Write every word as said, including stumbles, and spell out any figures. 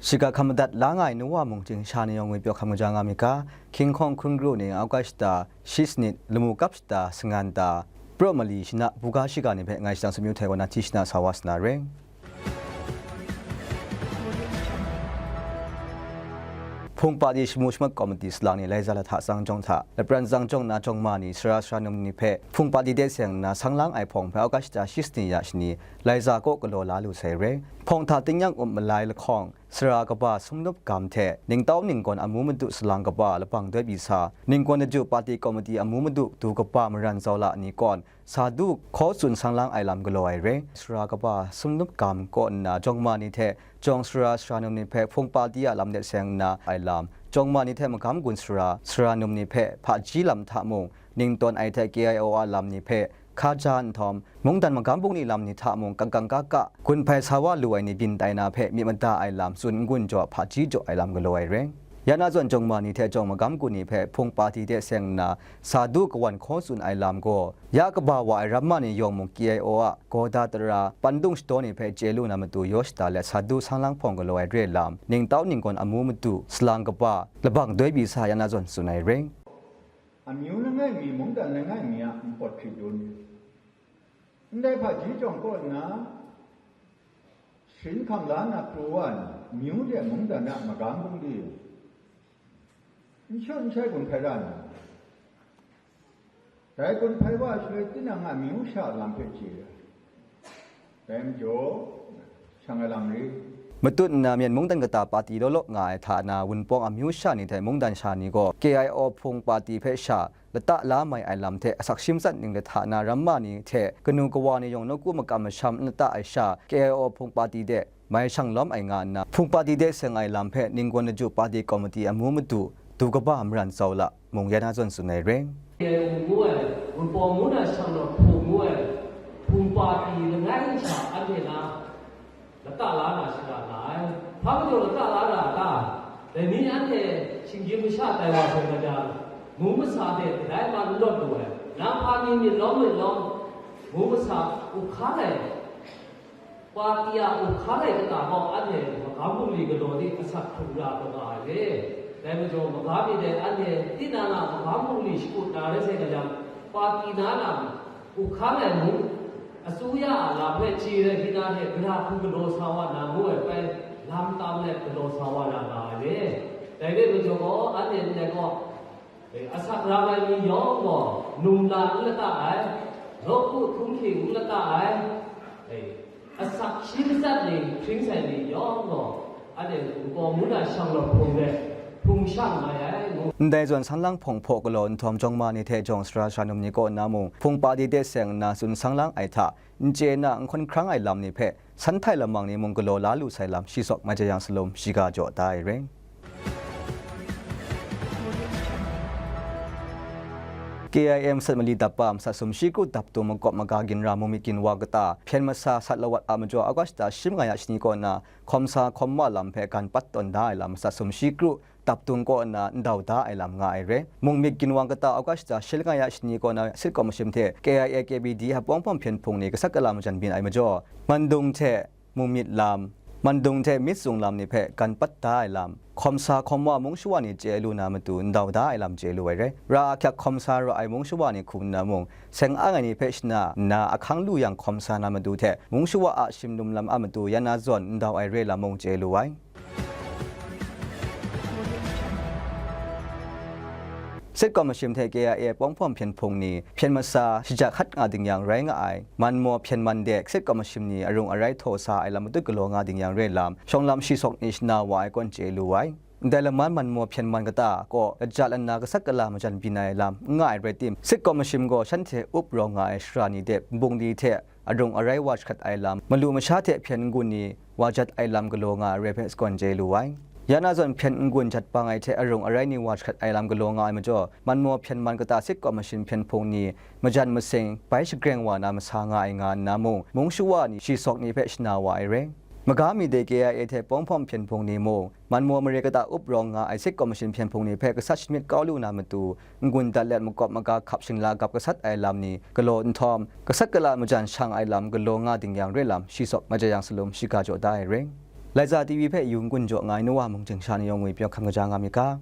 Shiga hkam madat la nga ai nu wa mung hting sha ni yawng ngwi pyaw hkam kaja nga myit ga, hkying hkawng hkun kru ni August shata shi sanit, lamu kap shata sangan ta, praw mali shana buga shiga ni hpe ngai shadang sumyu hte wa na hti shana sa wa sa na re. Hpung pati shamu shamat komiti salang ni Laiza lahta tsang jawng hta, lapran tsang jawng na jawng ma ni, sara sara num ni hpe hpung pati de seng nna sang lang ai hpawng hpe August shata shi sanit ya shani Laiza kaw galaw la lu sai re. Hpawng hta tingnyang up malai lahkawng, sara kaba sumnup gam hte ningtau ninggawn amu madu salang kaba labang doi pyi sa, ninggawn laju pati komiti amu madu du kaba maran zaula ni kawn, sa du hkaw tsun sang lang ai lam galaw ai re. Sara kaba sumnup gam kaw nna jawng ma ni hte jawng sara sara num ni hpe hpung pati a lam de seng nna ai lam, jawng ma ni hte magam gun sara sara num ni hpe hpaji lam hta mung, ning tawn ai hte K I O a lam ni hpe hka ja nhtawm, mungdan magam bungli lam ni hta mung kangkang ka ka gun hpai sa wa lu ai ni byin tai na hpe myit mada ai lam tsun n-gun jaw hpaji jaw ai lam galaw ai re. Ya na zawn jawng ma ni hte jawng magam gun ni hpe hpung pati de seng nna sa du kawan hkaw tsun ai lam gaw, ya kaba wa ai ramma ni yawng mung K I O a gawda tara, pandung shadaw ni hpe chye lu na matu yaw shada let sa du sang lang hpawng galaw ai re lam, ningtau ninggawn amu madu salang kaba labang doi pyi sa ya na zawn tsun ai re. Amyu langai mi, mungdan langai mi a npawt hkrit dun. Ndai hpaji jawng kaw nna, sharin hkam la na pru wa ni, amyu de mungdan a magam bungli, n shut n shai gun hpai ra nna, dai gun hpai wa shaloi tinang a amyu sha lam hpe chye ai. Dai majaw, shang ai lam ri. Matut nna Myen mungdan kata pati law law nga ai hta na Wunpawng amyu sha ni hte mungdan sha ni gaw K I O hpung pati hpe sha lata la mai ai lam hte asak shi matsat ning lahta na ramma ni hte kanu kawa ni yawng nawku makam masham n lata ai sha K I O hpung pati de mai shang lawm ai nga nna, hpung pati de seng ai lam hpe ninggawn laju pati komiti amu madu du kaba maran zaula mung ya na zawn tsun ai re. Ngu ai, Wunpawng ngu na shang rawt hpung ngu ai, hpung pati langai sha anhte na lata la na shara nga ai. Hpa majaw lata la ra a ta? Dai ni anhte shinggyim masha tai wa sai majaw, mung masa hte kadai man n lawt lu ai, na hpa ni myit lawm myit lawm, mung masa up hkan ai, pati a up hkan ai kata gaw anhte magam bungli galaw di asak hkrung ra taw nga ai re. Dai majaw, maga mi dai anhte tinang a magam bungli shakut na rai sai ga yang, pati na lam up hkan ai mung, asuya a lam hpe chye ai hkina hte gara hku galaw sa wa na ngu ai pai, lam tam let galaw sa wa na nga ai re. Dai re majaw gaw, anhte ndai gaw, e, asak rang ai ni yawng gaw, num la n lata ai, nawku htum hking n lata ai, e, asak shi matsat ni hpring sai ni yawng gaw, anhte Wunpawng ngu na shang rawt hpung de hpung shang mai ai ngu. Ndai zawn sang lang hpawng hpaw galaw nhtawm, jawng ma ni hte jawng sara sara num ni kaw nna mung, hpung pati de seng nna tsun sang lang ai hta, n chye na n hkawn hkrang ai lam ni hpe, san htai lamang ni mung galaw la lu sai lam, shi sawk mai jayang salum shiga jaw da ai re. K I M sat mali dap pa, masat sumshi kru dap tung makawp maga ginra mung myit ginwang kata hpyen masa sat lawat a majaw, August shata shi manga ya shani kaw na hkawm sa hkawm wa lam hpe gan pat tawn da ai lam, masat sumshi kru dap tung kaw nna ndau da ai lam nga ai re. Mung myit ginwang kata August shata shi langa ya shani kaw na Sitcomm mashim hte K I A K B D hpawng hpawng hpyen hpung ni kasak kala majan byin ai majaw, Mandung hte Mung myit lam, Mandung hte Myit Sung lam ni hpe gan pat da ai lam, hkawm sa hkawm wa mung shawa ni chye lu na matu ndau da ai lam chye lu ai re. Ra ahkyak hkawm sa ra ai mung shawa ni hku nna mung, seng ang ai ni hpe shana nna ahkang lu yang hkawm sa na matu hte mung shawa a shimnum lam a matu ya na zawn ndau ai re lam mung chye lu ai. Sitcomm mashim hte K I A hpawng hpawng hpyen hpung ni hpyen masa shajahkhat nga ding yang rai nga ai, man maw hpyen man de sitcomm mashim ni arung arai htaw sa ai lam matut galaw nga ding yang re lam, shawng lam shi sawk ni shana wa ai kawn chye lu ai. Ndai laman man maw hpyen man kata kaw laja lana kasak kala majan byin ai lam n nga ai rai tim, sitcomm mashim gaw shanhte up rawng nga ai shara ni de bungli hte arung arai wa jahkrat ai lam, malu masha hte hpyen n-gun ni wa jat ai lam galaw nga ai rai hpe shakawn chye lu ai. Ya na zawn hpyen n-gun jat bang ai hte arung arai ni wa jahkrat ai lam galaw nga ai majaw, man maw hpyen man kata sitcomm mashim hpyen hpung ni majan masing bai shagreng wa na masa nga ai nga nna mung, mung shawa ni shi sawk ni hpe shana wa ai rai. Maga mi de K I A hte hpawng hpawng hpyen hpung ni mung, man maw mare kata up rawng nga ai sitcomm mashim hpyen hpung ni hpe gasat shamyit kau lu na matu, n-gun dat let makawp maga hkap shingla gap gasat ai lam ni galaw nhtawm, kasak kala majan shang ai lam galaw nga ding yang re lam, shi sawk maja yang salum shiga jaw da ai re. Laiza T V hpe yu n-gun jaw nga ai nu wa mung hting sha ni yawng ngwi pyaw hkam kaja nga myit ga.